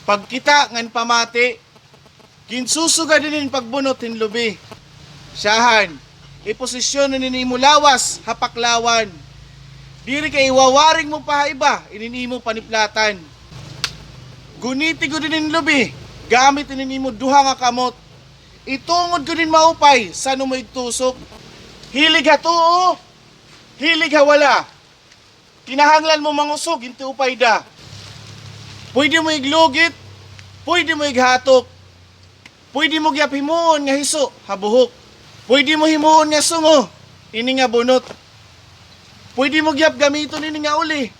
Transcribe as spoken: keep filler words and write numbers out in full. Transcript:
Pagkita ngan pamati, ginsusugad ini hin pagbunot hin lubi. Syahan, iposisyon ini hin imo lawas ha paklawan. Diri kay iwawaring mo pa ha iba ini hin imo paniplatan. Guniti gud ini hin lubi gamit ini hin imo duha nga kamot. Itungod gud hin maupay san-o mo igtusok. Hilig ha tuo, hilig ha wala. Kinahanglan mo mangusog hin tiupay da. Pwede mo iglugit, pwede mo ighatok. Pwede mo gihap himuon nga hiso ha buhok. Pwede mo himuon nga sungo ini nga bunot. Pwede mo gihap gamiton ini nga uli